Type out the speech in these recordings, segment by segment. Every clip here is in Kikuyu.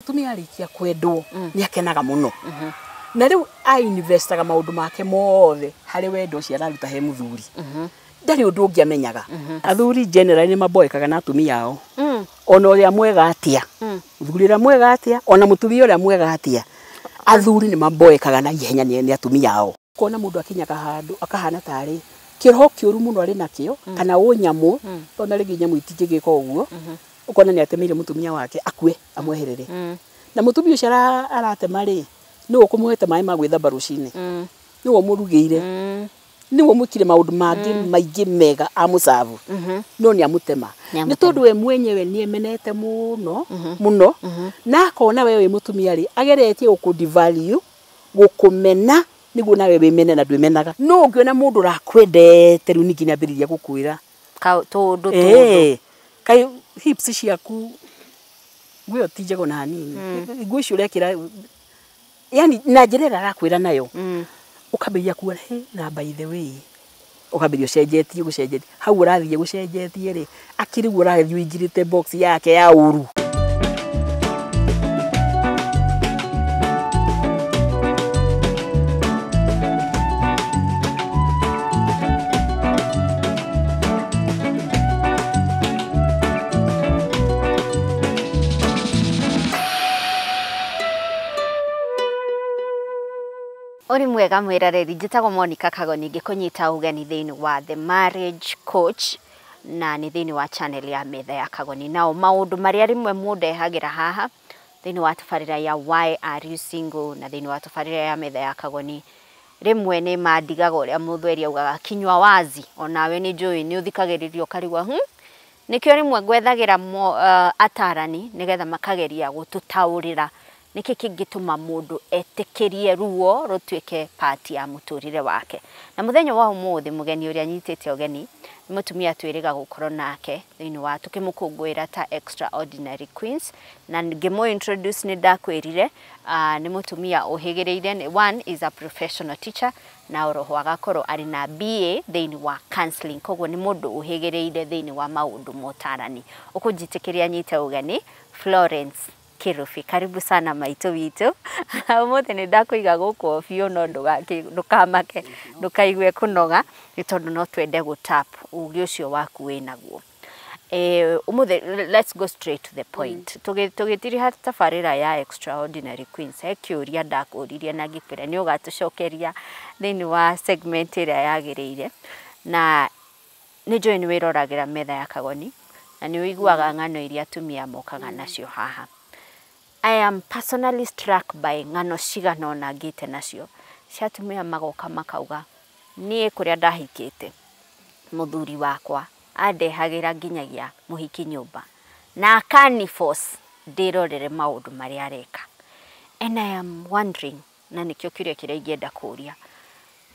Mutumia arĩkia kwendwo nĩ akenaga mũno. Na rĩu ainvestaga maũndũ make mothe harĩ wendo ũcio araruta he mũthuri. Ndarĩ ũndũ ũngĩ amenyaga. Athuri generally nĩ maboekaga na atumia ao. Ona ũrĩa mwega atĩa, mũthuri ũrĩa mwega atĩa, ona mũtumia ũrĩa mwega atĩa, athuri nĩ maboekaga na ihenya nĩ atumia ao. Kuona mũndũ akinyaga handũ akahana tarĩ kĩroho kĩũru mũno arĩ nakĩo kana ũnyamũ, tondũ na rĩngĩ nyamũ itingĩgĩka ũguo, ũkona nĩ atemeire mũtumia wake akue amweherere. Na mũtumia ũcio aratema rĩ, nĩwe ũkũmũhete maĩ ma gwĩthamba rũcinĩ, nĩwe ũmũrugĩire, nĩwe ũmwĩkire maũndũ mangĩ maingĩ mega amũcabu, no nĩ amũtema. Nĩ tondũ we mwenyewe nĩ emenete mũno mũno, na akona we wĩ mũtumia rĩ, ageretie gũkũ devalue, gũkũmena nĩguo nawe wĩmene na ndwĩmenaga. No ũngĩona mũndũ ũrakwendete rĩu ningĩ nĩambĩrĩria gũkwĩra tũndũ. Kaĩ hips ciaku nguo ĩyo ti njega ona hanini, nguo icio ũrekĩra, yani na njĩra ĩrĩa arakwĩra nayo, ũkambĩrĩria kuga he na by the way, ũkambĩrĩria ũcenjetie gũcenjetie hau ũrathiĩ gũcenjetie rĩ, akĩrĩ guo ũrathiĩ ũingĩrĩte box yake ya ũru. Uri mwega mwirareri, njĩtagwo Monica Kagoni ngĩkũnyita ũgeni thĩinĩ wa The Marriage Coach na nĩ thĩinĩ wa channel ya Metha ya Kagoni. Nao maũndũ marĩa rĩmwe mũndehagĩra haha thĩinĩ wa tabarĩra ya Why Are You Single na thĩinĩ wa tabarĩra ya Metha ya Kagoni rĩmwe nĩ mandigaga ũrĩa mũthweri augaga kinywa wazi, onawe nĩ njũĩ nĩ ũthikagĩrĩria ũkarigwo nĩkĩo rĩmwe ngwethagĩra atarani nĩgetha makageria gũtũtaũrĩra nĩkĩ kĩngĩtũma mũndũ etĩkĩrie ruo rũtuĩke part ya mũtũrĩre wake. Na mũthenya wa ũmũthĩ mũgeni ũrĩa nyitĩte ũgeni nĩ mũtumia twĩrĩga gũkorwo nake thĩinĩ wa tũkĩmũkũngũĩra ta Extraordinary Queens, na ngĩmũ introduce nĩ ndakwĩrire nĩ mũtumia ũhĩgĩrĩire, one is a professional teacher na oroho agakorwo arĩ na BA thĩinĩ wa counseling, koguo nĩ mũndũ ũhĩgĩrĩire thĩinĩ wa maũndũ motarani. Ũkũnjĩtĩkĩria nyite ũgeni Florence Kirubi, karibu sana maitũ witũ. Ũmũthĩ nĩ ndakũiga gũkũ biũ no ndũkamake, ndũkaigue kũnoga nĩ tondũ no twende gũ tap ũgĩ ũcio waku wĩnaguo. Ũmũthĩ let's go straight to the point. Tũgĩtiriha tabarĩra ya Extraordinary Queens, he kĩũria ndakũririe na ngĩkwĩra nĩ ũgatũcokeria thĩinĩ wa segment ĩrĩa yagĩrĩire, na nĩ njũĩ nĩ wĩroragĩra Metha ya Kagoni na nĩ ũiguaga ng'ano iria atumia mokaga nacio haha. I am personally struck by ng'ano cigana ũna ngĩte nacio cia atumia magoka makauga niĩ kũrĩa ndahikĩte mũthuri wakwa andehagĩra nginyagia mũhiki nyũmba na akani force ndĩrorere maũndũ marĩa areka. And I am wondering, na nĩkĩo kĩũria kĩrĩa ingĩenda kũũria,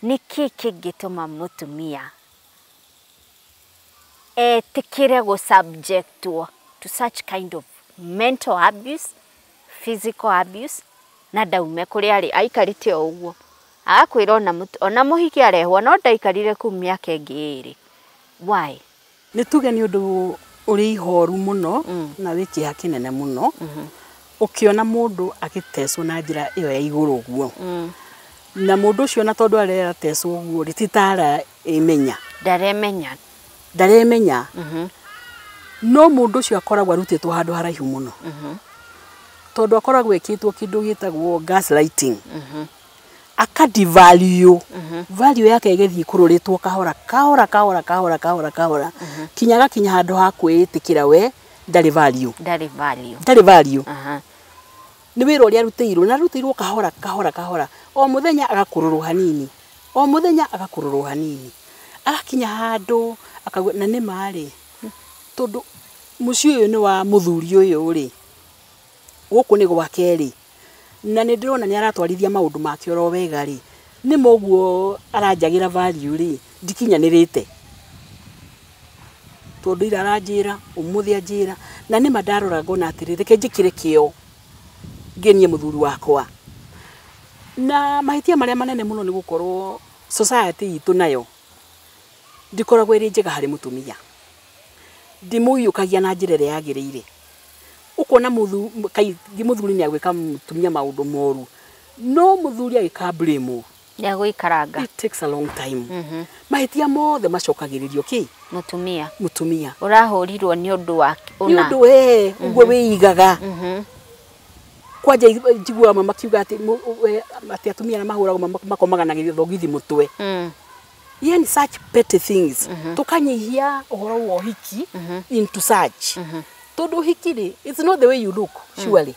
nĩkĩ kĩngĩtũma mũtumia etĩkĩre gũ subjectwo to such kind of mental abuse, physical abuse, na ndaume kũrĩa arĩ aikarĩte o ũguo agakwĩra ona mũhiki arehwo no ndaikarire kũu mĩaka ĩngĩ ĩrĩ. Why? Nĩ tuge nĩ ũndũ ũrĩ ihoru mũno na wĩ kĩeha kĩnene mũno ũkĩona mũndũ agĩtecwo na njĩra ĩyo ya igũrũ ũguo, na mũndũ ũcio na tondũ aretecwo ũguo rĩ, ti ta araĩmenya, ndaremenya, no mũndũ ũcio akoragwo arutĩtwo handũ haraihu mũno, tondũ akoragwo ekĩtwo kĩndũ gĩtagwo gaslighting, aka devalue value yake ĩgĩthiĩ kũrũrĩtwo kahora kahora kahora kahora kahora kahora kinya gakinya handũ ha kwĩĩtĩkĩra we ndarĩ value, ndarĩ value, ndarĩ value. Nĩ wĩra ũrĩa arutĩirwo, na arutĩirwo kahora kahora kahora, o mũthenya agakũrũrwo hanini, o mũthenya agakũrũrwo hanini, agakinya handũ akauga na nĩ marĩ tondũ mũciĩ ũyũ nĩ wa mũthuri ũyũ rĩ, gũkũ nĩ gwake rĩ, na nĩ ndĩrona nĩ aratwarithia maũndũ make oro wega rĩ, nĩ moguo aranjagĩra value rĩ, ndikinyanĩrĩte tondũ ira aranjĩra ũmũthĩ anjĩra, na nĩ ma ndarora ngona atĩrĩ, reke njĩkĩre kĩo ngenie mũthuri wakwa. Na mahĩtia marĩa manene mũno nĩ gũkorwo society itũ nayo ndĩkoragwo ĩrĩ njega harĩ mũtumia, ndĩmũiyũkagia na njĩra ĩrĩa yagĩrĩire. Ukona kaingĩ mũthuri nĩ agwĩka mũtumia maũndũ moru, no mũthuri agĩka blame Ya gũikaranga. It takes a long time. Mahĩtia mothe macokagĩrĩrio kĩ? Mũtumia. Mũtumia. Ũrahũrirwo nĩ ũndũ wa nĩ ũndũ we ũguo wĩigaga. Kwanja njiguaga mama makiuga atĩ atĩ atumia arĩa mahũragwo makomaga na gĩthogithi mũtwe. Yani such petty things. Tukanyihia ũhoro wa ũhiki into such. Tondũ ũhiki rĩ, it's not the way you look, surely.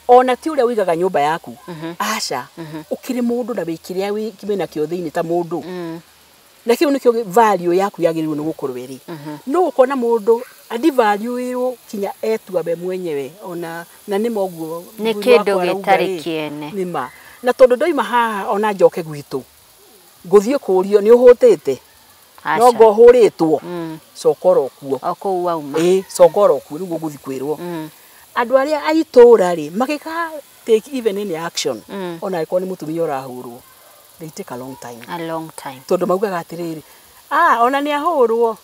Ona ti ũrĩa ũigaga nyũmba yaku. Aca, ũkĩrĩ mũndũ na wĩ kĩrĩa wĩnakĩo thĩinĩ ta mũndũ. Na kĩu nĩkĩo value yaku yagĩrĩirwo nĩ gũkorwo ĩrĩ. No ũkona mũndũ adivaluĩrwo kinya etua we mwenyewe ona na nĩ moguo nĩ kĩndũ gĩtarĩ kĩene. Nĩma. Na tondũ ndoima haha ona njoke gwitũ ngũthiĩ kũũrio nĩ ũhũtĩte, no ngohũrĩtwo, coka oro kuo. O kũu wauma. Ĩĩ, coka oro kuo nĩguo ngũthiĩ kwĩrwo. Andũ arĩa a itũũra rĩ magĩka take even any action, ona angĩkorwo nĩ mũtumia ũrahũrwo, they take a long time. A long time. Tondũ maugaga atĩrĩrĩ, ona nĩ ahũrwo,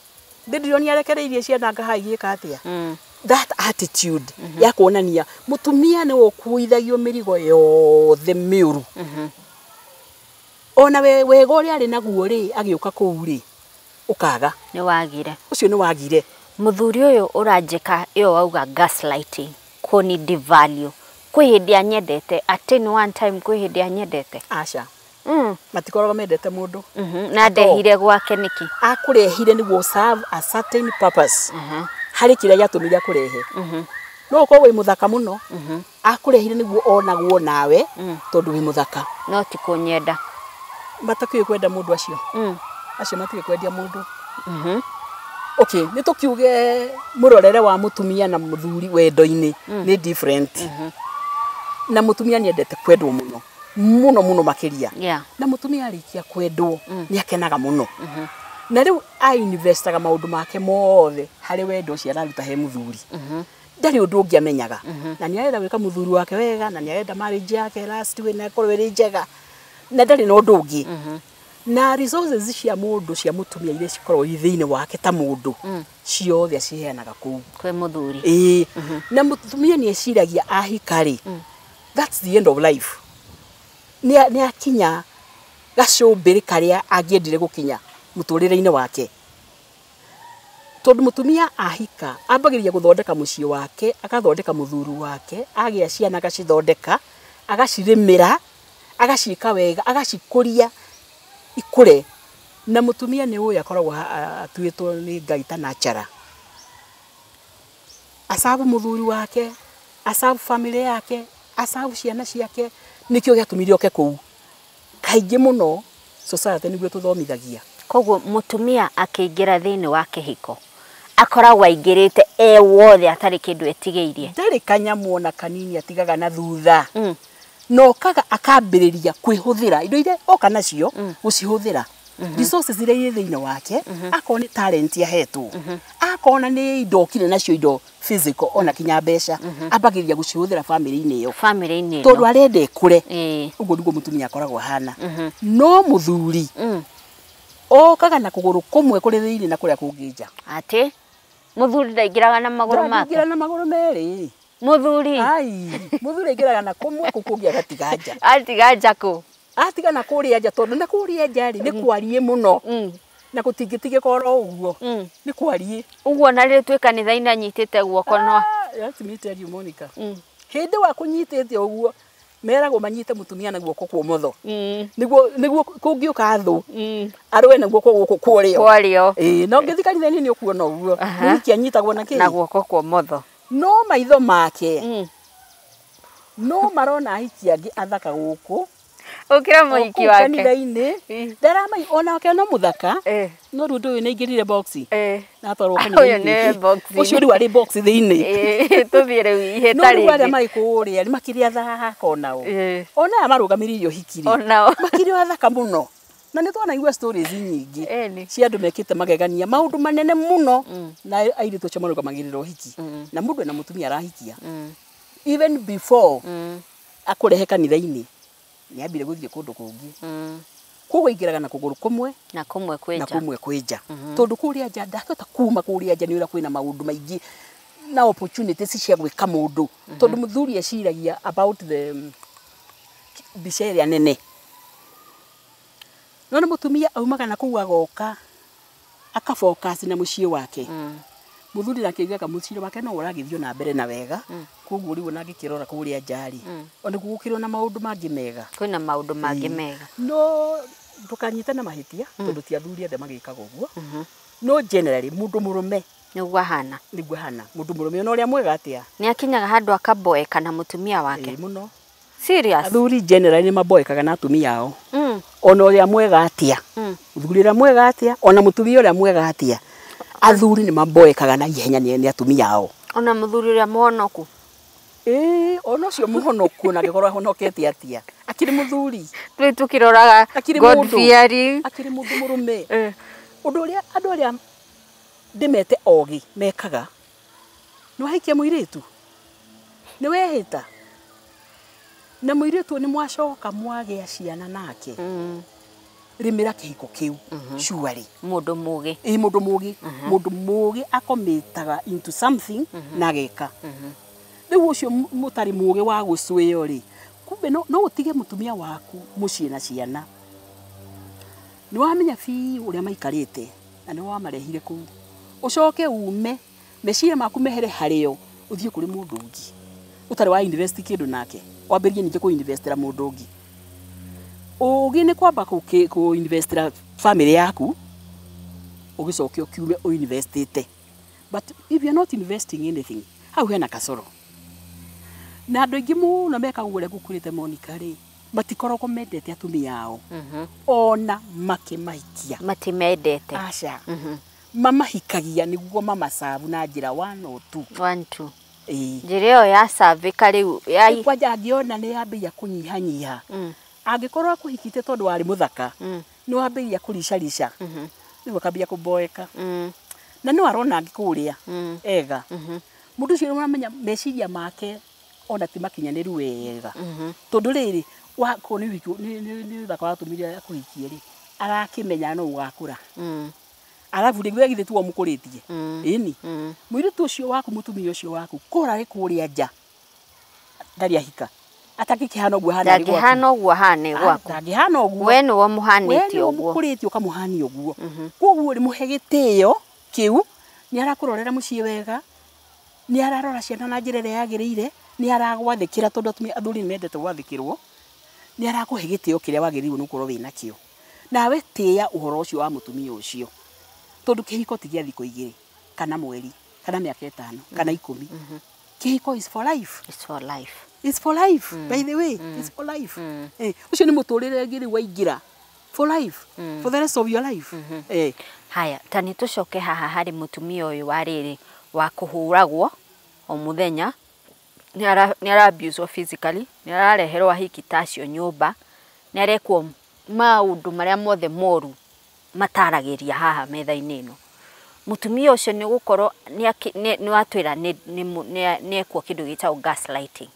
ndĩndĩronio arekereirie ciana anga haha igĩka atĩa. That attitude ya kuonania mũtumia nĩwe ũkuithagio mĩrigo yothe mĩũru. Ona wega ũrĩa arĩ naguo rĩ, agĩũka kũu rĩ, ũkaga. Nĩ wagire. Ũcio nĩ wagire. Mũthuri ũyũ ũranjĩka ĩyo wauga gaslighting, kũni devalue. Kwĩ hĩndĩ anyendete, at any one time kwĩ hĩndĩ anyendete. Aca. Matikoragwo mendete mũndũ. Na ndehire gwake nĩkĩ? Akũrehire nĩguo serve a certain purpose. Harĩ kĩrĩa gĩatũmire akũrehe. No ũkorwo wĩ mũthaka mũno. Akũrehire nĩguo onagwo nawe tondũ wĩ mũthaka. No ti kũnyenda. Matakĩũĩ kwenda mũndũ acio. Acio matikĩũĩ kwendia mũndũ. Okay, nĩ tũkiuge mũrorere wa mũtumia na mũthuri wendo-inĩ nĩ different. Na mũtumia nĩendete kwendwo mũno. Mũno mũno makĩria. Na mũtumia arĩkia kwendwo nĩ akenaga mũno. Na rĩu ainvestaga maũndũ make mothe harĩ wendo ũcio araruta he mũthuri. Ndarĩ ũndũ ũngĩ amenyaga. Na nĩ arenda gwĩka mũthuri wake wega, na nĩ arenda marriage yake last way na ĩkorwo ĩrĩ njega. Na ndarĩ na ũndũ ũngĩ. Na resources cia mũndũ cia mũtumia iria cikoragwo irĩ thĩinĩ wake ta mũndũ, ciothe aciheanaga kũu. Kwĩ mũthuri. Ĩĩ. Na mũtumia nĩ eciragia ahika rĩ, that's the end of life. Nĩ akinya gacũmbĩrĩ karĩa angĩendire gũkinya mũtũrĩre-inĩ wake. Tondũ mũtumia ahika ambagĩrĩria gũthondeka mũciĩ wake, agathondeka mũthuri wake, agĩa ciana agacithondeka, agacirĩmĩra, agaciĩka wega, agacikũria ikũre. Na mũtumia nĩ ũyũ akoragwo atuĩtwo nĩ Ngai ta natural. Acabu mũthuri wake, acabu family yake, acabu ciana ciake, nĩkĩo gĩatũmire oke kũu. Kaingĩ mũno society nĩguo tũthomithagia. Koguo mũtumia akĩingĩra thĩinĩ wa kĩhiko akoragwo aingĩrĩte e wothe atarĩ kĩndũ etigĩirie. Ndarĩ kanyamũ ona kanini atigaga na thutha. Na okaga akambĩrĩria kwĩhũthĩra indo iria oka nacio, gũcihũthĩra. Resources iria irĩ thĩinĩ wake, akorwo nĩ talent ahetwo, akorwo nĩ indo okire nacio indo physical ona kinya mbeca, ambagĩrĩria gũcihũthĩra family-inĩ ĩyo. Family-inĩ ĩno. Tondũ arenda ĩkũre. Ũguo nĩguo mũtumia akoragwo ahana. No mũthuri okaga na kũgũrũ kũmwe kũrĩ thĩinĩ na kũrĩa kũngĩ nja. Atĩ mũthuri ndaingĩraga na magũrũ make? Ndaingĩra na magũrũ merĩ. Mũthuri? Ai, mũthuri aingĩraga na kũmwe kũu kũngĩ agatiga nja. Atiga nja kũ? Atiga na kũrĩa nja tondũ na kũrĩa nja rĩ, nĩ kwariĩ mũno. Na gũtingĩtigĩka oro ũguo. Nĩ kwariĩ. Ũguo na rĩrĩ twĩ kanitha-inĩ anyitĩte guoko no. Let me tell you, Monica. Hĩndĩ wa kũnyitĩte ũguo, meragwo manyite mũtumia na guoko kwa ũmotho. Nĩguo kũngĩũka thũ, arũe na guoko gũkũ kwa ũrĩo. Kwa ũrĩo. Ĩĩ, na ũngĩthiĩ kanitha-inĩ nĩ ũkuona ũguo. Mũhiki anyitagwo na kĩ? Na guoko kwa ũmotho. No maitho make, no marona ahiki angĩ athaka gũkũ. Ũkĩra mũhiki wake. Kanitha-inĩ. Ndaramai onake no mũthaka. No rĩu ũndũ ũyũ nĩ aingĩrire box. Na atwarwo Ũyũ kanitha-inĩ. nĩ box. Ũcio rĩu arĩ box thĩinĩ. Tũthiĩ rĩu ihĩta No rĩu arĩa rĩngĩ. marĩ kũrĩa nĩ makĩrĩ athaka onao. Ona aya marũgamĩrĩire ũhiki rĩ. Onao. Makĩrĩ athaka mũno. Na nĩ twanaigua stories nyingĩ cia andũ mekĩte magegania maũndũ manene mũno na airĩtu acio marũgamagĩrĩra ũhiki. Na mũndũ ena mũtumia arahikia. Even before akũrehe kanitha-inĩ nĩ ambire gũthiĩ kũndũ kũngĩ. Koguo aingĩraga na kũgũrũ kũmwe na kũmwe kwĩ na nja. kũmwe kwĩ nja. Tondũ kũrĩa nja ndangĩhota kuma kũrĩa nja nĩ ũrĩa kwĩna maũndũ maingĩ. na opportunities cia gwĩka mũndũ tondũ mũthuri eciragia about the mbica ĩrĩa nene. No nĩ mũtumia aumaga na kũu agoka akafocus na mũciĩ wake. Mũthuri nake aigaga mũciĩ wake no ũragĩthiĩ na mbere na wega, koguo rĩu ona angĩkĩrora kũrĩa nja rĩ, ona gũkĩrĩ na maũndũ mangĩ mega. Kwĩna maũndũ mangĩ mega. No ndũkanyite na mahĩtia tondũ ti athuri othe magĩkaga ũguo. No generally mũndũ mũrũme nĩguo ahana. Nĩguo ahana. Mũndũ mũrũme ona ũrĩa mwega atĩa, nĩ akinyaga handũ akaboeka na mũtumia wake. Mũno. Serious? Athuri generally nĩ maboekaga na atumia ao. Ona ũrĩa mwega atĩa, mũthuri ũrĩa mwega atĩa, ona mũtumia ũrĩa mwega atĩa, athuri nĩ maboekaga na ihenya nĩ atumia ao. Ona mũthuri ũrĩa mũhonoku. Ona ũcio mũhonoku ona angĩkorwo ahonokete atĩa, akĩrĩ mũthuri. Twĩ tũkĩroraga God fearing. Akĩrĩ mũndũ mũrũme. Ũndũ ũrĩa andũ arĩa ndĩmete ogĩ mekaga, nĩ wahikia mũirĩtu, nĩ wehĩta, na mũirĩtu nĩ mwacoka mwagĩa ciana nake, rĩmĩra kĩhiko kĩu surely. Mũndũ mũgĩ. Mũndũ mũgĩ. Mũndũ mũgĩ akomĩtaga into something na ageka. Rĩu ũcio mũtarĩ mũgĩ wa gũcwĩo rĩ, kumbe no ũtige mũtumia waku mũciĩ na ciana. Nĩ wamenya biũ ũrĩa maikarĩte na nĩ wamarehire kũu. Ũcoke ume meciria maku mehere harĩo ũthiĩ kũrĩ mũndũ ũngĩ ũtarĩ wa invest kĩndũ nake, wambĩrĩrie ningĩ kũ investĩra mũndũ ũngĩ. Ũgĩ nĩ kwamba kũ investĩra family yaku, ũgĩcoke ũkiume ũ investĩte. But if you are not investing anything, hau hena kasoro. Na andũ aingĩ mũno mekaga ũguo ũrĩa ngũkwĩrĩte Monica rĩ, matikoragwo mendete atumia ao. Ona makĩmahikia. Matimendete. Aca. Mamahikagia nĩguo mamacabu na njĩra 1 or 2. 1 2. Njĩra ĩyo ya savĩka rĩu ya kwanja angĩona nĩ yambĩrĩria kũnyihanyiha. Angĩkorwo akũhikĩte tondũ warĩ mũthaka, nĩ wambĩrĩria kũricarica. Rĩu akambia kũboeka. Na no arona angĩ kũrĩa ega. Mũndũ ũcio nĩũramenya meciria make ona ti makinyanĩru wega. Tondũ rĩrĩ, wakorwo nĩ ũthaka watũmire akũhikie rĩ, arakĩmenya no ũgakũra. Arabu rĩngĩ we githĩ tiwe ũmũkũrĩtie. Ĩni. Mũirĩtu ũcio waku, mũtumia ũcio waku, kora arĩ kũrĩa nja ndarĩ ahika. Atangĩkĩhana ũguo ahana arĩ gwaku. Ndangĩhana ũguo ahana gwaku. Ndangĩhana ũguo. We nĩwe ũmũhanĩtie We nĩwe ũguo. ũmũkũrĩtie ũkamũhania ũguo. Koguo rĩ, mũhe gĩtĩo kĩu, nĩ arakũrorera mũciĩ wega, nĩ ararora ciana na njĩra ĩrĩa yagĩrĩire, nĩ aragwathĩkĩra tondũ atumia athuri nĩ mendete gwathĩkĩrwo, nĩ arakũhe gĩtĩo kĩrĩa wagĩrĩirwo nĩ gũkorwo wĩnakĩo. Nawe tĩĩa ũhoro ũcio wa mũtumia ũcio. Tondũ kĩhiko ti gĩa thikũ igĩrĩ, kana mweri, kana mĩaka 5, kana 10. Kĩhiko is for life. It's for life. It's for life, by the way. It's for life. Ũcio nĩ mũtũrĩre ũngĩ rĩu waingĩra. For life. For the rest of your life. Haya, ta nĩ tũcoke haha harĩ mũtumia ũyũ wa rĩrĩ wa kũhũragwo o mũthenya. Nĩ ara abuse physically, nĩ arareherwo ahiki ta acio nyũmba, nĩ arekwo maũndũ marĩa mothe moru mataragĩria haha metha-inĩ ĩno. Mũtumia ũcio nĩ gũkorwo nĩ watwĩra nĩ ekwo kĩndũ gĩtagwo gaslighting.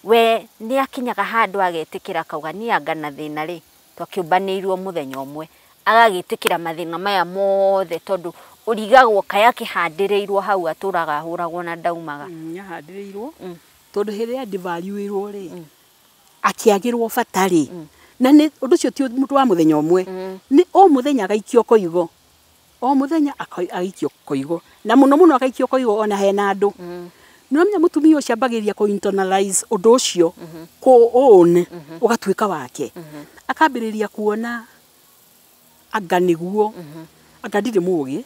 We nĩ akinyaga handũ agetĩkĩra akauga niĩ anga na thĩna rĩ, twakĩũmbanĩirwo mũthenya ũmwe. Agagĩtĩkĩra mathĩna maya mothe tondũ ũrigagwo kaĩ akĩhandĩrĩirwo hau atũraga ahũragwo na ndaumaga. Nĩahandĩrĩirwo tondũ hĩndĩ ĩrĩa devaluĩrwo rĩ, akĩagĩrwo bata rĩ, na nĩ ũndũ ũcio ti mũndũ wa mũthenya ũmwe, nĩ o mũthenya agaikio koigo. O mũthenya agaikio koigo. Na mũno mũno agaikio koigo ona hena andũ. Nĩ wamenya mũtumia ũcio ambagĩrĩria kũ internalize ũndũ ũcio, kũ own, ũgatuĩka wake. Akambĩrĩria kuona anga nĩguo, anga ndirĩ mũgĩ,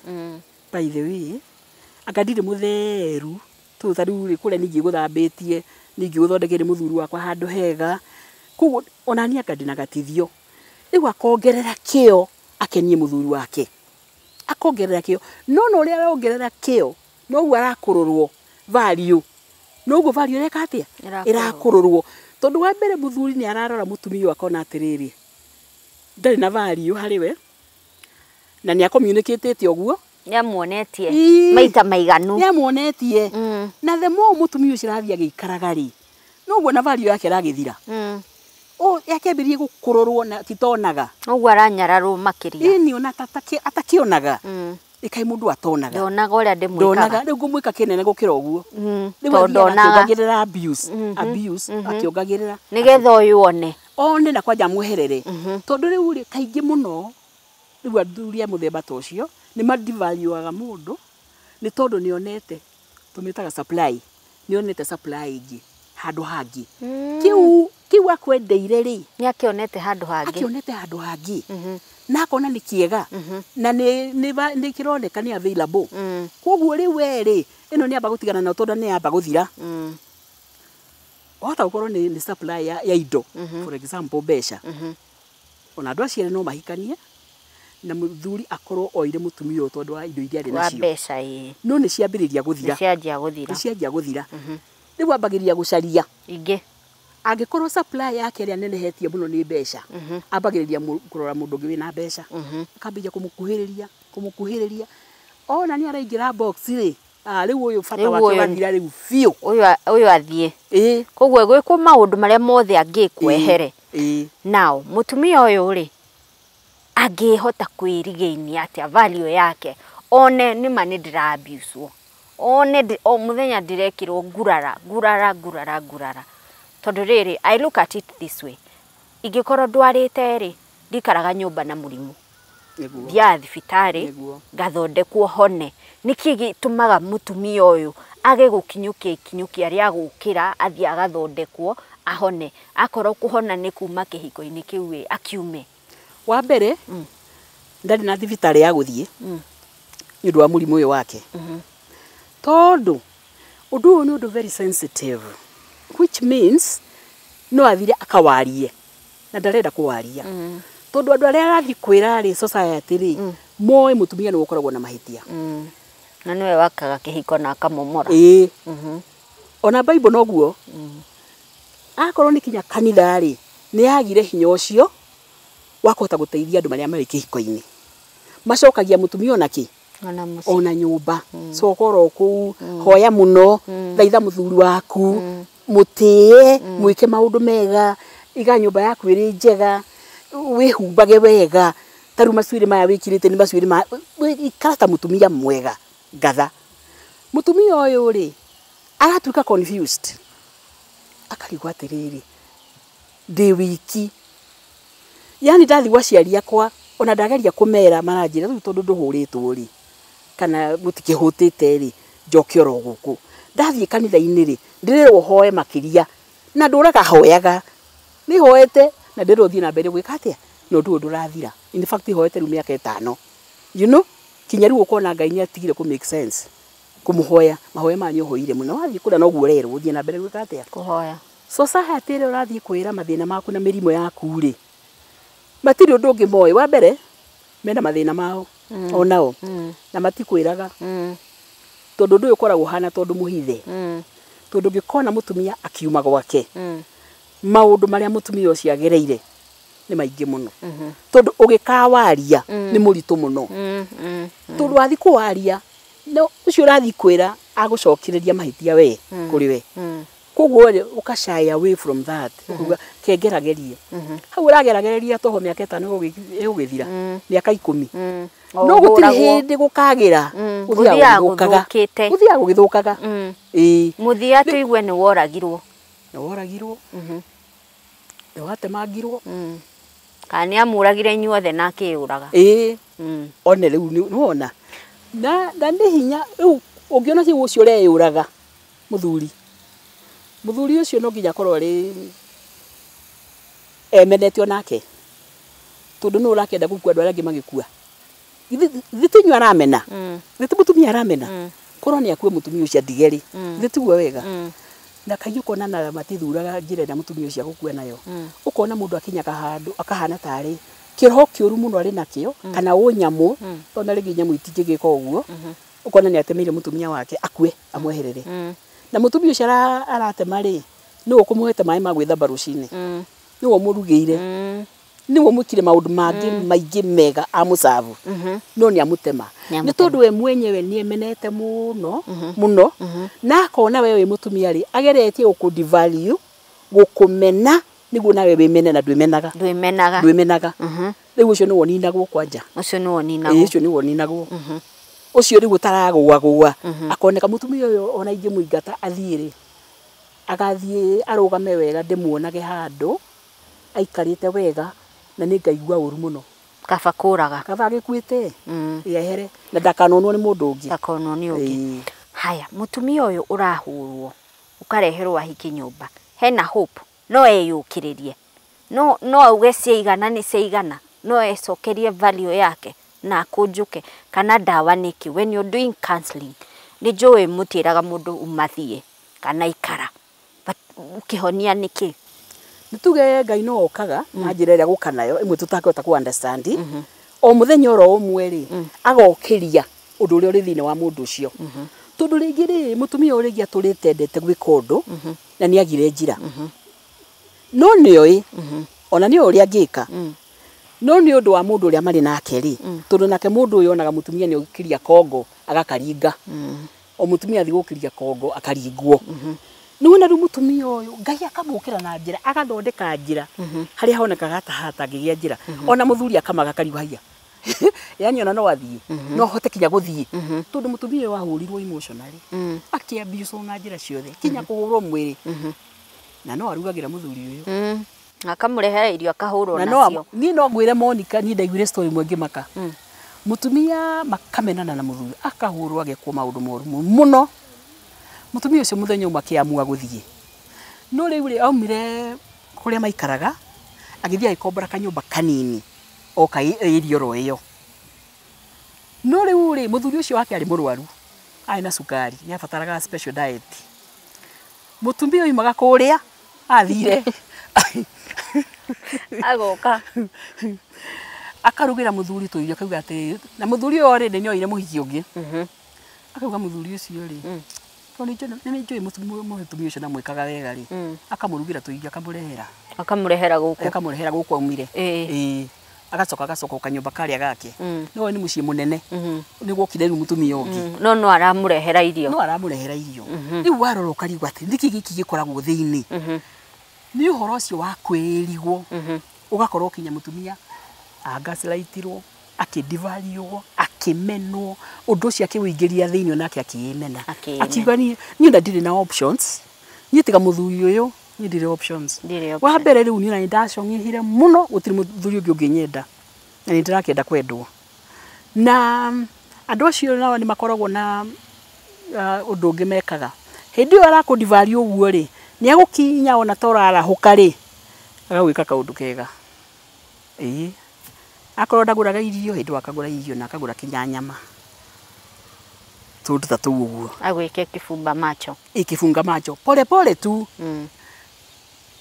by the way, anga ndirĩ mũtheru, tondũ ta rĩu rĩ, kũrĩa ningĩ gũthambĩtie, ningĩ gũthondekeire mũthuri wakwa handũ hega, koguo ona niĩ anga ndĩna gatithio. Rĩu akongerera kĩo akenie mũthuri wake. Akongerera kĩo. No na ũrĩa arongerera kĩo, noguo arakũrũrwo value. Noguo value ĩreka atĩa? Ĩrakũrũrwo. Tondũ wa mbere mũthuri nĩ ararora mũtumia ũyũ akona atĩrĩrĩ, ndarĩ na value harĩ we, na nĩ acommunicatĩte ũguo. Nĩ amuonetie maita maiganu. Nĩ amuonetie. Na the more mũtumia ũcio arathiĩ agĩikaraga rĩ, noguo na value yake ĩragĩthira. Yakĩambĩrĩria gũkũrũrwo na titonaga. Ũguo aranyararwo makĩria. Ĩni ona atakĩonaga. Ĩkaĩ mũndũ atonaga. Ndonaga ũrĩa ndĩmwĩkaga. Ndonaga rĩu ngũmwĩka kĩnene gũkĩra ũguo. Rĩu Tondũ athiaga ndonaga. akĩongagĩrĩra abuse, abuse, akĩongagĩrĩra. Nĩgetha ũyũ one. One na kwanja amweherere. Tondũ rĩu rĩ kaingĩ mũno rĩu athuri a mũthemba ta ũcio nĩ madivaluaga mũndũ nĩ tondũ nĩ onete tũmĩtaga supply, nĩ onete supply ĩngĩ handũ hangĩ. Kĩu akwendeire rĩ, Nĩ akĩonete handũ hangĩ. Akĩonete handũ hangĩ. Na akona nĩ kĩega na nĩ kĩroneka nĩ available. Koguo rĩu we rĩ, ĩno nĩ amba gũtigana nayo tondũ nĩ yamba gũthira. Wahota gũkorwo nĩ supply ya indo, for example mbeca. Ona andũ acio erĩ no mahikanie na mũthuri akorwo oire mũtumia ũyũ tondũ wa indo iria arĩ Wa nacio. mbeca ĩĩ. No nĩ ciambĩrĩria gũthira. Nĩ cianjia gũthira. Nĩ cianjia gũthira. Rĩu ambagĩrĩria gũcaria. Ingĩ. Angĩkorwo supply yake ĩrĩa nenehetie mũno nĩ mbeca, ambagĩrĩria kũrora mũndũ ũngĩ wĩna mbeca. Akambĩrĩria kũmũkuhĩrĩria, kũmũkuhĩrĩria. Ona nĩ araingĩra box rĩ, rĩu ũyũ bata Rĩu wake ũyũ wathira rĩu biũ. Ũyũ athiĩ. Ĩĩ. Koguo gwĩkwo maũndũ marĩa mothe angĩkwo ehere. Ĩĩ. Now, mũtumia ũyũ rĩ, angĩhota kwĩrigĩinia atĩa value yake? One nĩma nĩ ndĩra abuse-wo. One o mũthenya ndĩrekĩrwo ngurara, ngurara, ngurara, ngurara. Tondũ rĩrĩ, I look at it this way. Ingĩkorwo ndwarĩte rĩ, ndikaraga nyũmba na mũrimũ. Thiaga thibitarĩ, ngathondekwo hone. Nĩkĩ gĩtũmaga mũtumia ũyũ age gũkinyũkia ikinyũkia rĩa gũkĩra, athiĩ agathondekwo, ahone. Akorwo kũhona nĩ kuma kĩhiko-inĩ kĩu ĩ, akiume. Wa mbere, ndarĩ na thibitarĩ ya gũthiĩ, nĩ ũndũ wa mũrimũ ũyũ wake. Tondũ, ũndũ ũyũ nĩ ũndũ very sensitive, which means no athire akawarie, na ndarenda kũwaria. Tondũ andũ arĩa arathiĩ kwĩra rĩ, society rĩ, moĩ mũtumia nĩwe ũkoragwo na mahĩtia. Na nĩwe wakaga kĩhiko na akamomora. Ĩĩ. Ona Bible noguo. Akorwo nĩ kinya kanitha rĩ, nĩ yagire hinya ũcio wa kũhota gũteithia andũ marĩa marĩ kĩhiko-inĩ. Macokagia mũtumia ona kĩ? Ona mũciĩ. Ona nyũmba. Coka oro kũu, hoya mũno, thaitha mũthuri waku, mũtĩe, mwĩke maũndũ mega, iga nyũmba yaku ĩrĩ njega, wĩhumbage wega, ta rĩu macuĩrĩ maya wĩkĩrĩte nĩ macuĩrĩ ma, ikara ta mũtumia mwega, ngatha. Mũtumia ũyũ rĩ, aratuĩka confused. Akarigwo atĩrĩrĩ, ndĩ wiki. Yaani ndathiĩ gwa aciari akwa, ona ndageria kũmera maranjĩra rĩu tondũ ndũhũrĩtwo rĩ, kana gũtikĩhũtĩte rĩ, njoke oro gũkũ. Ndathiĩ kanitha-inĩ rĩ, ndĩrerwo hoe makĩria, na ndũraga hoyaga. Nĩ hoete na ndĩrerwo thiĩ na mbere gwĩka atĩa? Na ũndũ ũyũ ndũrathira. In fact hoete rĩu mĩaka ĩtano. You know? Kinya rĩu ũkona Ngai nĩ atigire kũ make sense. Kũmũhoya, mahoya maya nĩ ũhoire mũno. Wathiĩ kũrĩa noguo ũrerwo ũthiĩ na mbere gwĩka atĩa? Kũhoya. Society ĩrĩa ũrathiĩ kwĩra mathĩna maku na mĩrimũ yaku rĩ, matirĩ ũndũ ũngĩ moĩ. Wa mbere, mena mathĩna mao, onao, na matikwĩraga. Tondũ ũndũ ũyũ ũkoragwo ũhana tondũ mũhithe. Tondũ ũngĩkona mũtumia akiuma gwake, maũndũ marĩa mũtumia ũcio agereire nĩ maingĩ mũno. Tondũ ũgĩkawaria nĩ mũritũ mũno. Tondũ wathiĩ kũwaria, no ũcio ũrathiĩ kwĩra agũcokereria mahĩtia we kũrĩ we. Koguo rĩ, ũka shy away from that. Ũkauga kengeragerie. Hau ũrageragereria toho mĩaka ĩtano ĩgũgĩthira, mĩaka 10. No gũtirĩ hĩndĩ gũkagĩra, gũthiaga gũgĩthũkaga. Gũthiaga gũgĩthũkaga. Ĩĩ. Mũthia tũigue nĩ woragirwo. Nĩ woragirwo. Nĩ watemangirwo. Kana nĩ amũragire inyuothe na akĩyũraga. Ĩĩ. One rĩu nĩ wona. Na nĩ hinya rĩu ũngĩona rĩu ũcio ũreyũraga mũthuri. Mũthuri ũcio no nginya akorwo arĩ emenete onake. Tondũ nũ ũrakĩenda gũkua andũ arĩa angĩ magĩkua. Githĩ ti inyuĩ aramena? Githĩ ti mũtumia aramena? Korwo nĩ akue mũtumia ũcio atige rĩ, githĩ tiguo wega? Na kaingĩ ũkona na matithuraga njĩra ĩrĩa mũtumia ũcio agũkua nayo. Ũkona mũndũ akinyaga handũ akahana tarĩ kĩroho kĩũru mũno arĩ nakĩo, kana ũnyamũ, tondũ na rĩngĩ nyamũ itingĩgĩka ũguo. Ũkona nĩ atemeire mũtumia wake akue, amweherere. Na mũtumia ũcio aratema rĩ, nĩwe ũkũmũhete maĩ ma gwĩthamba rũcinĩ. Nĩwe ũmũrugĩire. Nĩwe ũmwĩkire maũndũ mangĩ maingĩ mega amũcabu. No nĩ amũtema. Nĩ tondũ we mwenyewe nĩ emenete mũno, mũno. Na akona we wĩ mũtumia rĩ, ageretie gũkũ devalue, gũkũmena, nĩguo nawe wĩmene na ndwĩmenaga. Ndwĩmenaga. Ndwĩmenaga. Rĩu ũcio nĩwe ũninagwo kwanja. Ũcio nĩwe ũninagwo. Ĩĩ, ũcio nĩwe ũninagwo. Ũcio rĩu ũtaragũagũa akoneka mũtumia ũyũ ona ingĩmũingata athiĩ rĩ, agathiĩ arũgame wega ndĩmuonage handũ aikarĩte wega na nĩ ngaigua ũru mũno. Kaba kũraga. Kaba agĩkuĩte yehere na ndakanonwo nĩ mũndũ ũngĩ. Ndakonwo nĩ ũngĩ. Haya, mũtumia ũyũ ũrahũrwo ũkareherwo ahiki nyũmba, hena hope no eyũkĩrĩrie, no auge ciaigana nĩ ciaigana, no ecokerie value yake na akũnjũke, kana ndawa nĩkĩ? When you're doing counseling nĩ njũĩ mũtiĩraga mũndũ umathiĩ kana ikara, but ũkĩhonia nĩkĩ? Nĩ tuge Ngai no okaga na njĩra ĩrĩa gũka nayo ĩmwe tũtangĩhota kũ understand. O mũthenya oro ũmwe rĩ, agokĩria ũndũ ũrĩa ũrĩ thĩinĩ wa mũndũ ũcio. Tondũ rĩngĩ rĩ, mũtumia ũyũ rĩngĩ atũrĩte endete gwĩka ũndũ na nĩ agire njĩra, no nĩoĩ ona nĩoĩ ũrĩa angĩka, no nĩ ũndũ wa mũndũ ũrĩa marĩ nake rĩ, tondũ nake mũndũ ũyũ onaga mũtumia nĩ okĩria kongo agakaringa, o mũtumia athiĩ gũkĩria kongo akaringwo. Nĩwona rĩu mũtumia ũyũ Ngai akamũkĩra na njĩra, agathondeka njĩra harĩa honekaga ta hatangĩgĩa njĩra, ona mũthuri akamaga akarigwo haiya, yani ona no athiĩ, no hote kinya gũthiĩ, tondũ mũtumia ũyũ ahũrirwo emotionally, akĩabuswo na njĩra ciothe kinya kũhũrwo mwĩrĩ, na no arugagĩra mũthuri ũyũ akamũrehera irio akahũrwo nacio. Niĩ no ngwĩre Monica, niĩ ndaiguire story ĩmwe ngĩmaka. Mũtumia makamenana na mũthuri akahũrwo agekwo maũndũ moru mũno. Mũtumia ũcio mũthenya ũmwe akĩamua gũthiĩ, no rĩu rĩ, aumire kũrĩa maikaraga agĩthiĩ agĩkombora kanyũmba kanini o ka area oro ĩyo. No rĩu rĩ, mũthuri ũcio wake arĩ mũrwaru, arĩ na cukari, nĩ abataraga special diet. Mũtumia oimaga kũrĩa athire agoka akarugĩra mũthuri tũirio, akauga atĩ na mũthuri ũyũ already nĩ oire mũhiki ũngĩ. Akauga mũthuri ũcio rĩ, tondũ nĩ njũĩ mũtumia ũcio ndamwĩkaga wega rĩ, akamũrugĩra tũirio akamũrehera. Akamũrehera gũkũ. Akamũrehera gũkũ aumire. Ĩĩ. Agacoka agacoka kanyũmba karĩa gake. No nĩ mũciĩ mũnene. Nĩ gwokire rĩu mũtumia ũngĩ. No no aramũrehera irio. No aramũrehera irio. Rĩu warora ũkarigwo atĩ nĩkĩ gĩkĩ gĩkoragwo thĩinĩ. Nĩ ũhoro ũcio wa kwĩrigwo. Ũgakorwo kinya mũtumia agaslightirwo, akĩdivaliwo, akĩmenwo, ũndũ ũcio akĩwĩingĩria thĩinĩ onake akĩĩmena. Akiuga niĩ ona ndirĩ na options. Niĩ tiga mũthuri ũyũ, niĩ ndirĩ options. Wa mbere rĩu niĩ ona nĩndacong'ĩhire mũno, gũtirĩ mũthuri ũngĩ ũngĩnyenda. Na nĩ ndĩrakĩenda kwendwo. Na andũ acio nao nĩ makoragwo na ũndũ ũngĩ mekaga. Hĩndĩ ĩyo arakũdivalue ũguo rĩ, nĩ agũkinya ona ta ũrarahũka rĩ, agagwĩka kaũndũ kega. Ĩĩ. Akorwo ndagũraga irio, hĩndĩ ĩyo akagũra irio na akagũra kinya nyama. Tũndũ ta tũu ũguo. Agwĩke kibumba macho. Ĩ, kibunga macho. Pole pole tu.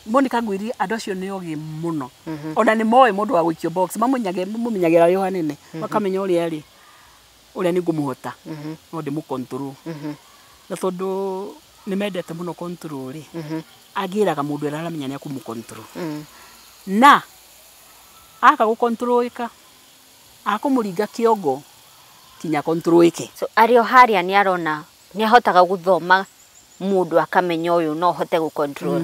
Monica ngwĩrie andũ acio nĩ ogĩ mũno. Ona nĩ moĩ mũndũ wa gũikio box, mamũmenyagĩra arĩ o hanene, makamenya ũrĩa arĩ, ũrĩa nĩ ngũmũhota, no ndĩmũ control. Na tondũ nĩ mendete mũno control rĩ, agĩraga mũndũ ũrĩa aramenya nĩ ekũmũ control. Na aka gũ control ĩka, akũmũringa kĩongo kinya control ĩke. So arĩ o harĩa nĩ arona, nĩ ahotaga gũthoma mũndũ akamenya ũyũ no hote gũ control.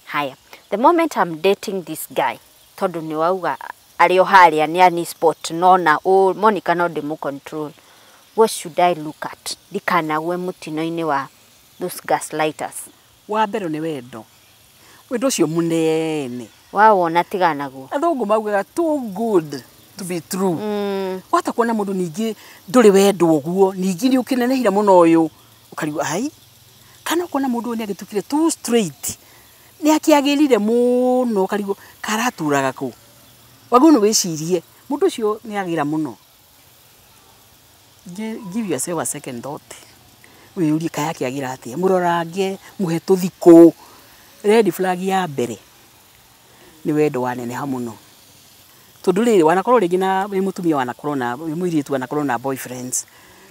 Haya, the moment I'm dating this guy, tondũ nĩ wauga arĩ o harĩa nĩ ani spot nona o Monica no ndĩmũ control. What should I look at? Ndikanagwe mũtino-inĩ wa those gaslighters. Wa mbere nĩ wendo. Wendo ũcio mũnene. Wawona tigana naguo. Athũngũ maugaga too good to be true. Wahota kuona mũndũ ningĩ ndũrĩ wendo ũguo, ningĩ nĩ ũkĩnenehire mũno ũyũ, ũkarigwo ai, kana ũkona mũndũ ũyũ nĩ agĩtuĩkire too straight, nĩ akĩagĩrire mũno, ũkarigwo karaturaga kũ. Wagĩrĩirwo nĩ wĩcirie, mũndũ ũcio nĩ agĩra mũno. Give yourself a second thought. Wĩyũrie kaya akĩagĩra atĩa, mũrorange, mũhe tũthikũ. Red flag ya mbere nĩ wendo waneneha mũno. Tondũ rĩrĩ wanakorwo rĩngĩ na wĩ mũtumia wanakorwo na wĩ mũirĩtu wanakorwo na boyfriends.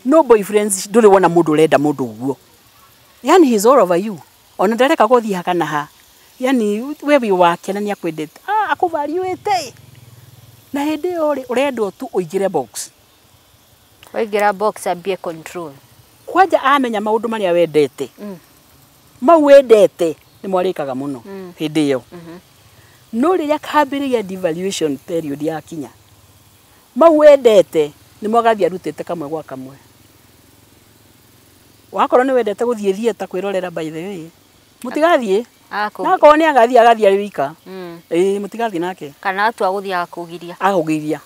No boyfriends ndũrĩ wona mũndũ ũrenda mũndũ ũguo. Yani he's all over you. Ona ndareka gũthiĩ ha kana ha. Yani we wĩ wake na nĩakwendete. Akũvaluĩte. Na hĩndĩ ĩyo rĩ, ũrendwo tu ũingĩre box. Waingĩra box ambie control. Kwanja amenya maũndũ marĩa wendete. Mau wendete nĩ mwarĩkaga mũno hĩndĩ ĩyo. No rĩrĩa kambĩrĩria devaluation period yakinya, mau wendete nĩ mwagathiĩ arutĩte kamwe gwa kamwe. Wakorwo nĩ wendete gũthiĩ theatre kwĩrorera, by the way, mũtigathiĩ. Na akorwo nĩ agathiĩ, agathiĩ arĩ wika. Ĩĩ, mũtigathiĩ nake. Kana atua gũthiĩ agakũgiria. Agakũgiria.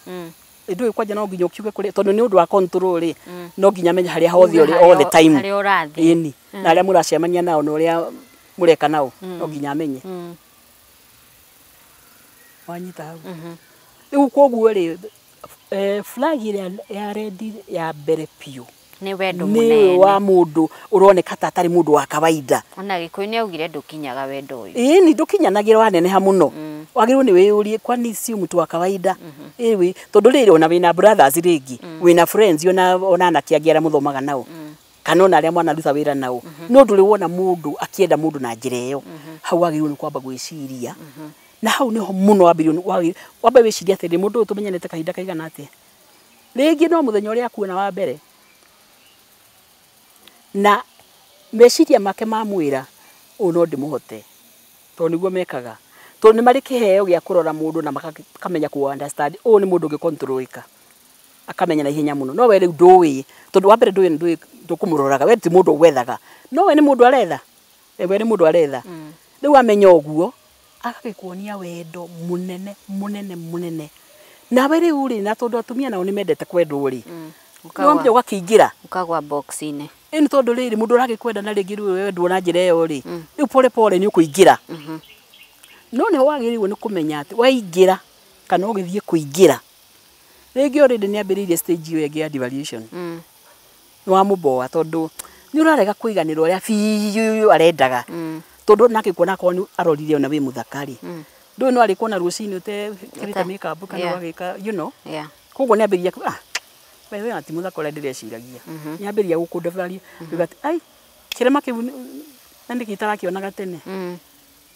Ndũĩ kwanja no nginya ũkiuge kũrĩ, tondũ nĩ ũndũ wa control rĩ, no nginya amenye harĩa hothe ũrĩ all the time. Harĩa ũrathiĩ. Ĩni, na arĩa mũracemania nao na ũrĩa mũreka nao, no nginya amenye. Wanyita hau? Rĩu koguo rĩ, flag ĩrĩa ya red ya mbere biũ nĩ wendo nĩ mũnene wa mũndũ ũroneka ta atarĩ mũndũ wa kawaida. Ona Gĩkũyũ nĩ augire ndũkinyaga wendo ũyũ. Ĩni, ndũkinyanagĩra waneneha mũno. Wagĩrĩirwo nĩ wĩyũrie, kwani sio mtu wa kawaida? Ĩĩ, tondũ rĩrĩ, ona wĩna brothers rĩngĩ, wĩna friends, ona anake angĩ arĩa mũthomaga nao, kana ona arĩa mwanaruta wĩra nao, no ndũrĩ wona mũndũ akĩenda mũndũ na njĩra ĩyo. Hau wagĩrĩirwo nĩ kwamba gwĩciria, na hau nĩho mũno wambĩrĩirwo wambe wĩcirie atĩrĩ, mũndũ ũyũ tũmenyanĩte kahinda kaigana atĩa? Rĩngĩ no mũthenya ũrĩa akuona wa mbere, na meciria make mamwĩra ũũ no ndĩmũhote, tondũ nĩguo mekaga, tondũ nĩ marĩ kĩheo gĩa kũrora mũndũ na makamenya kũ understand ũyũ nĩ mũndũ ũngĩ control-ĩka, akamenya na ihenya mũno. No we rĩu ndũĩ, tondũ wa mbere ndũĩ, ndũĩ ndũkũmũroraga, we ti mũndũ gwethaga, no we nĩ mũndũ aretha. We nĩ mũndũ aretha. Rĩu amenya ũguo, agagĩkuonia wendo mũnene mũnene mũnene. Nawe rĩu rĩ, na tondũ atumia nao nĩ mendete kwendwo rĩ, nĩwambia ũgakĩingĩra. Ũkagwa box-inĩ. Ĩni, tondũ rĩrĩ, mũndũ ũragĩkwenda na rĩngĩ rĩu wendwo na njĩra ĩyo rĩ, rĩu pole pole nĩ ũkũingĩra. No nĩho wagĩrĩirwo nĩ kũmenya atĩ waingĩra, kana ũgĩthiĩ kũingĩra, rĩngĩ already nĩ ambĩrĩirie stage ĩyo ĩngĩ ya devaluation. Nĩ wamũboa, tondũ nĩ ũrarega kũiganĩra ũrĩa biũ arendaga, tondũ nake kuona akorwo nĩ arorire ona wĩ mũthaka rĩ, ndũĩ no arĩkuona rũcinĩ ũtekĩrĩte makeup kana ũgagĩka. Koguo nĩ ambĩrĩria we we ti mũthaka ũrĩa ndĩreciragia. Nĩ ambĩrĩria gũkũ-devalue atĩ ai kĩrema kĩu na nĩkĩ itarakĩonaga tene.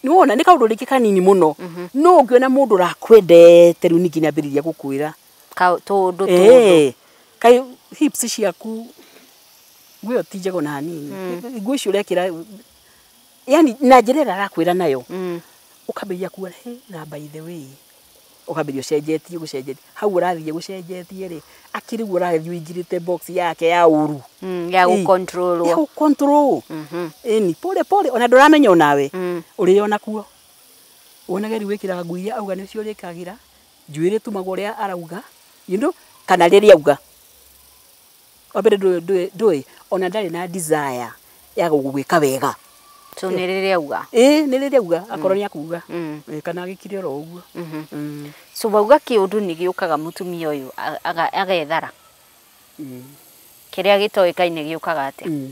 Nĩ wona nĩ kaũndũ rĩngĩ kanini mũno, no ũngĩona mũndũ ũrakwendete rĩu ningĩ nĩ ambĩrĩria gũkwĩra tũndũ tũndũ. Kaĩ hips ciaku, nguo ĩyo ti njega ona hanini, nguo icio ũrekĩra, yani na njĩra ĩrĩa arakwĩra nayo, ũkambĩrĩria kuga he na by the way, ũkambĩrĩria ũcenjetie, gũcenjetie hau ũrathiĩ gũcenjetie rĩ, akĩrĩ guo ũrathiĩ ũingĩrĩte box yake ya ũru. Ya gũcontrolwo. Ya gũcontrol. Ĩni, pole pole, ona ndũramenya onawe ũrĩ ona kuo, wonage rĩu wĩkĩraga nguo iria auga nĩcio ũrĩkagĩra, njuĩrĩ tumagwo ũrĩa arauga, kana rĩrĩa auga. Wa mbere ndũĩ ona ndarĩ na desire ya gũgwĩka wega. So nĩ rĩrĩa auga. Ĩĩ, nĩ rĩrĩa auga, akorwo nĩ akuga, kana agĩkire oro ũguo. So wauga kĩũndũ nĩ gĩũkaga mũtumia ũyũ agethara. Kĩrĩa gĩtoĩkaine gĩũkaga atĩa?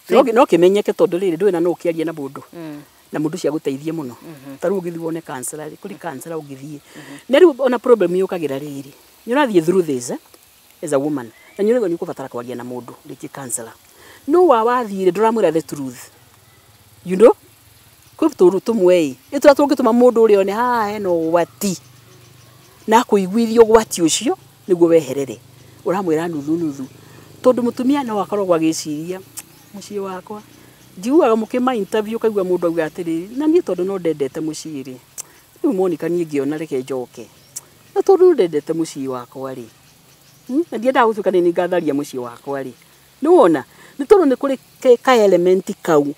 No kĩmenyeke, tondũ rĩrĩ, ndũĩ na no ũkĩarie na mũndũ, na mũndũ ũcio agũteithie mũno. Ta rĩu ũngĩthiĩ wone counselor rĩ, kũrĩ counselor ũngĩthiĩ. Na rĩu ona problem yũkagĩra rĩrĩ, nĩ ũrathiĩ through this as a woman, na nĩ ũraigua nĩ ũkũbatara kwaria na mũndũ rĩngĩ counselor, no wa wathiĩ rĩ, ndũramwĩra the truth. Kwĩ tũũndũ tũmwe ĩ nĩ tũrĩa tũngĩtũma mũndũ ũrĩa one haha hena ũgwati, na akũiguithie ũgwati ũcio nĩguo weherere. Ũramwĩra nuthu nuthu, tondũ mũtumia no akoragwo agĩciria mũciĩ wakwa. Njiguaga mũkĩma interview, ũkaigua mũndũ auga atĩrĩrĩ, na niĩ tondũ no ndendete mũciĩ rĩ, rĩu Monica niĩ ngĩona reke njoke, na tondũ no ndendete mũciĩ wakwa rĩ, na ndiendaga gũtuĩka nĩ ngatharia mũciĩ wakwa rĩ. Nĩ wona nĩ tondũ nĩ kũrĩ ka element kau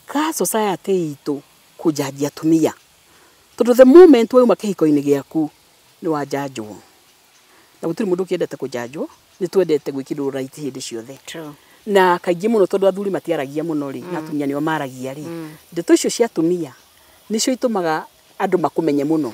ka society itũ kũnjanjia atumia, tondũ the moment wauma kĩhiko-inĩ gĩaku nĩ wanjanjwo, na gũtirĩ mũndũ ũkĩendete kũnjanjwo. Nĩ twendete gwĩkĩrwo right hĩndĩ ciothe. True. Na kaingĩ mũno, tondũ athuri matiaragia mũno rĩ, na atumia nĩo maragia rĩ, ndeto icio cia atumia nĩcio itũmaga andũ makũmenye mũno,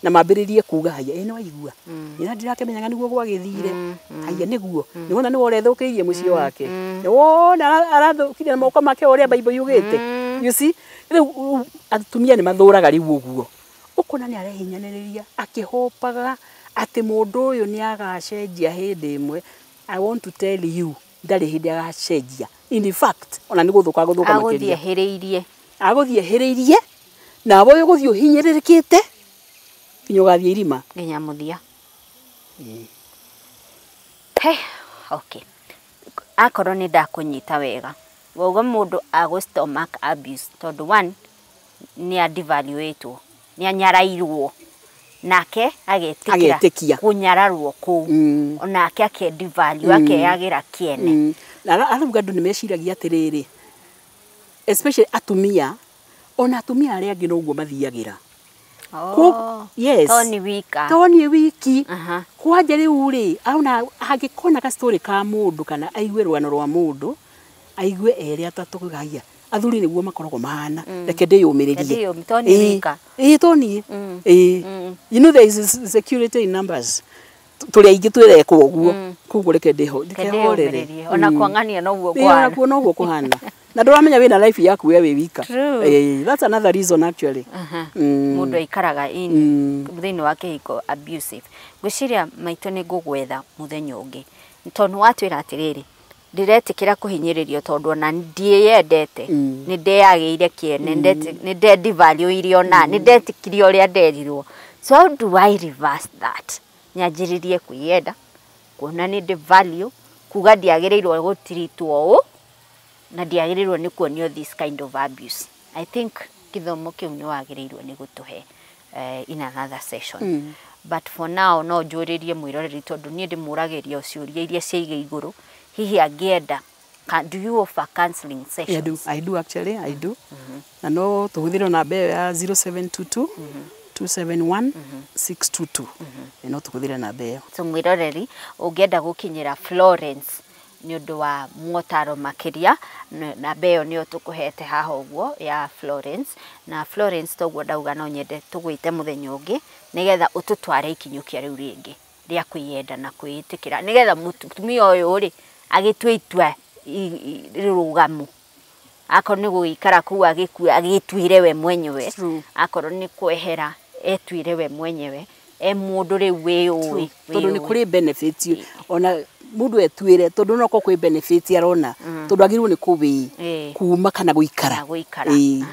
na mambĩrĩrie kuga, haya, ĩ nĩ waigua, ĩ na ndirakĩmenyaga nĩguo gwagĩthire, haya, nĩguo nĩwona nĩwe ũrethũkĩirie mũciĩ wake, nĩwona arathũkirie na moko make o ũrĩa Bible yugĩte. You see, rĩu atumia nĩ mathũraga rĩu ũguo, ũkona nĩ arehinyanĩrĩria akĩhopaga atĩ mũndũ ũyũ nĩ agacenjia hĩndĩ ĩmwe. I want to tell you, ndarĩ hĩndĩ agacenjia. In fact, ona nĩ gũthũka gũthũka agũthiĩ makĩria. Ehĩrĩirie. Agũthiĩ ehĩrĩirie, nawe ũgũthiĩ ũhinyĩrĩrĩkĩte nginya ũgathiĩ irima. Nginya mũthia. He, okay, akorwo nĩ ndakũnyita wega, wauga mũndũ agũ stomach abuse tondũ one, nĩ adevaluatwo, nĩ anyarairwo, Nake agetĩkĩra kũnyararwo kũu. Onake akedevalue, akeyagĩra kĩene. Na arabu andũ nĩ meciragia atĩrĩrĩ, especially atumia, ona atumia arĩa angĩ noguo mathiagĩra. Yes. Toni wika. Toni wiki. Kwanja rĩu rĩ, ona angĩkona ka story ka mũndũ kana aigue rwano rwa mũndũ, aigue erĩ atatũ gaia. Athuri nĩguo makoragwo mahana. Reke ndĩyũmĩrĩrie. Toni wika. Ĩĩ toni. Ĩĩ. You know there is security in numbers. Tũrĩ aingĩ twĩrekwo ũguo. Koguo reke ndĩhorere. Ona kwang'ania noguo kũhana. Ona kuo noguo kũhana. Na ndũramenya wĩna life yaku we wĩ wika. That's another reason actually. Mũndũ aikaraga in thĩinĩ wa kĩhiko abusive. Ngwĩciria maitũ nĩ ngũgwetha mũthenya ũngĩ. Tondũ watwĩra atĩrĩrĩ, ndiretĩkĩra kũhinyĩrĩrio tondũ ona ndiĩyendete, nĩ ndeyagĩire kĩene, nĩ ndedevalue ona, nĩ ndetĩkirie ũrĩa nderirwo. So how do I reverse that? Nyanjĩrĩrie kwĩyenda, kuona nĩ ndĩ value, kuga ndiagĩrĩirwo gũtiritwo ũũ, na ndiagĩrĩirwo nĩ kuonio this kind of abuse. I think gĩthomo kĩu nĩ wagĩrĩirwo nĩ gũtũhe in another session. But for now no njũrĩrie mwĩroreri tondũ niĩ ndĩmũragĩria ciũria iria ciaiga igũrũ. Hihi angĩenda, do you offer counseling sessions? Yeah, I do. I do actually, I do. Na no tũhũthĩre namba ĩyo ya 0722 271 622. No tũhũthĩre namba ĩyo. So mwĩroreri ũngĩenda gũkinyĩra Florence nĩ ũndũ wa motaro makĩria, namba ĩyo nĩyo tũkũhete haha ũguo ya Florence. Na Florence toguo ndauga no nyende tũgwĩte mũthenya ũngĩ nĩgetha ũtũtware ikinyũkia rĩu rĩngĩ rĩa kwĩyenda na kwĩĩtĩkĩra, nĩgetha mũtumia ũyũ rĩ agĩtue itua rĩrũgamu. Akorwo nĩ gũgĩikara kũu agĩtuire we mwenyewe, akorwo nĩ kwehera etuire we mwenyewe, e mũndũ rĩu wĩyũĩ. Tondũ nĩ kũrĩ benefit ona mũndũ etuire, tondũ no korwo kwĩ benefit arona, tondũ agĩrĩirwo nĩ kũwĩ kuma kana gũikara.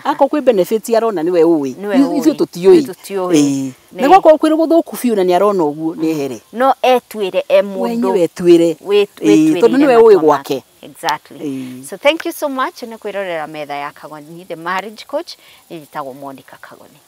Akorwo kwĩ benefit arona nĩwe ũĩ, ithuĩ tũtiũĩ. Na gwakorwo kwĩ gũthũku biũ na nĩ arona ũguo nĩ ehere. No etuire e mũndũ mwenyewe etuire, tondũ nĩwe ũĩ gwake. Exactly. So thank you so much nĩ kwĩrorera metha ya Kagoni, the marriage coach. Nĩ njĩtagwo Monica Kagoni.